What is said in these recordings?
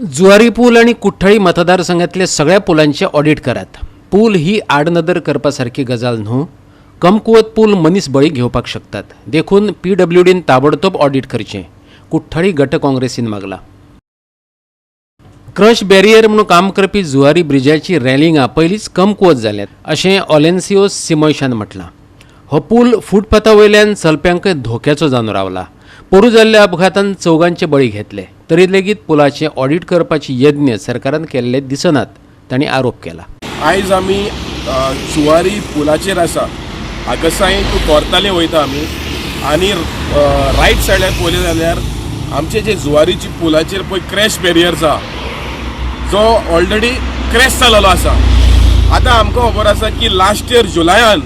जुवारी पूल आनी कुठ्ठाळी मतदारसंघातले सगळ्या पुलांचे ऑडिट करात. पूल ही आडनदर करपा सारकी गजाल न्हू. कमकुवत पूल मनीस बळी घेवपाक शकतात, देखून पीडब्ल्यूडीन ताबडतोब ऑडिट करचें, कुठ्ठाळी गट काँग्रेसीन मागला. क्रश बॅरियर म्हणून काम करपी जुवारी ब्रिजाची रॅलिंगां पयलींच कमकुवत जाल्यात, अशें ऑलेन्सियो सिमोयशान म्हटलां. हो पूल फुटपाथा वयल्यान चलप्यांकय धोक्याचो जावन रावला. पोरू जाल्ल्या अपघातान चौगांचे बळी घेतले तरी लेगीत पुलाचें ऑडिट करपाची यत्न सरकारान केल्ले दिसनात, तांणी आरोप केला. आयज आमी जुवारी पुलाचेर आसा. आगसाई टू कोर्ताले वयता आमी आनी रायट सायडाक पळयलें जाल्यार आमचे जे जुवारीची पुलाचेर पळय क्रॅश बॅरियर्स आहा, जो ऑलरेडी क्रॅश जालेलो आसा. आतां आमकां खबर आसा की लास्ट इयर जुलयान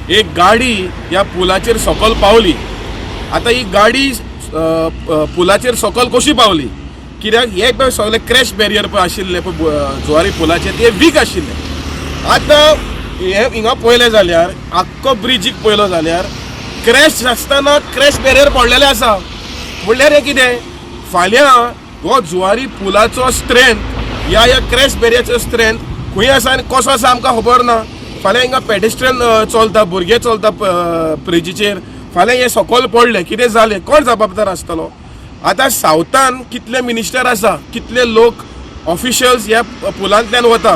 एक गाडी ह्या पुलाचेर सकयल पावली. आतां ही गाडी पुलाचेर सकयल कशी पावली? कित्याक हे पळय सगळे क्रॅश बॅरियर पळय आशिल्ले पळय जुवारी पुलाचेर, ते वीक आशिल्ले. आतां हे हिंगा पळयलें जाल्यार, आख्खो ब्रिजीक पळयलो जाल्यार क्रॅश आसतना क्रॅश बॅरियर पडलेले आसा. म्हणल्यार हें कितें, फाल्यां हो जुवारी पुलाचो स्ट्रेंथ ह्या ह्या क्रॅश बॅरियरचो स्ट्रेंथ खंय आसा आनी कसो आसा, आमकां खबर ना. फाल्यां हिंगा पेडेस्ट्रियन चलता, भुरगे चलता ब्रिजीचेर. फाल्यां हे सकयल पडले, कितें जालें, कोण जबाबदार आसतलो? आतां सावथान कितले मिनिस्टर आसा, कितले लोक ऑफिशियल्स ह्या पुलांतल्यान वता,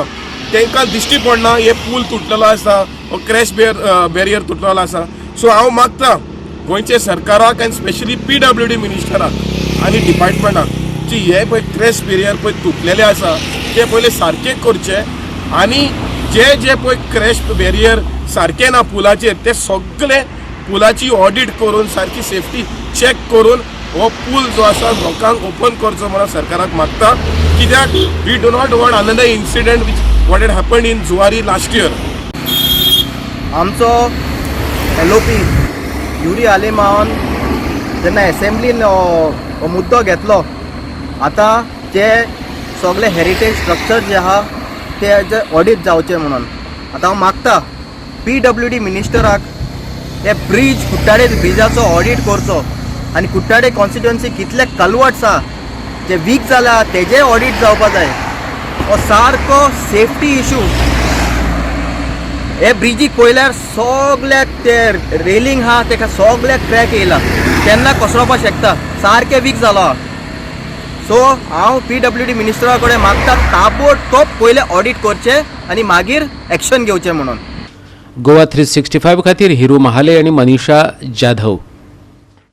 तांकां दिश्टी पडना हे पूल तुटलेलो आसा, हो क्रॅश बॅरियर तुटलेलो आसा. सो हांव मागता गोंयचे सरकाराक आनी स्पेशली पीडब्ल्यूडी मिनिस्टराक आनी डिपार्टमेंटाक की हे पळय क्रॅश बॅरियर पळय तुटलेले आसा, ते पयले सारके करचे आनी जे जे पळय क्रॅश बॅरियर सारके ना पुलाचेर, ते सगळे पुलाची ऑडिट करून, सारकी सेफ्टी चॅक करून हो पूल जो आसा लोकांक ओपन करचो म्हणून सरकाराक मागता. कित्याक we do not want another incident which what had happen in Zuari last year. आमचो एलओपी युरी आलेमावन जेन्ना एसेंब्लीन हो मुद्दो घेतलो, आतां जे सगळे हेरिटेज स्ट्रक्चर जे आहा ते ऑडिट जावचे म्हणून, आतां हांव मागता पीडब्ल्यूडी मिनिस्टराक हे ब्रीज, कुट्टाळे ब्रिजाचो ऑडिट करचो आनी कुट्टाळे कॉन्स्टिट्युएन्सी कितले कलवट्स आहा जे वीक जाला, तेजे ऑडिट जावपा जाय. हो सारको सेफ्टी इशू. हे ब्रिजीक पळयल्यार सगल्याक ते रेलिंग आहा, तेका सगल्याक क्रॅक येयला, केन्ना कोसळपाक शकता, सारकें वीक जालो. सो हांव पीडब्ल्यूडी मिनिस्टरा कडेन मागता, ताबडतोब पयलें ऑडिट करचें आनी मागीर एक्शन घेवचें म्हणून. गोवा 365 खातीर हिरू महाले आणि मनीषा जाधव.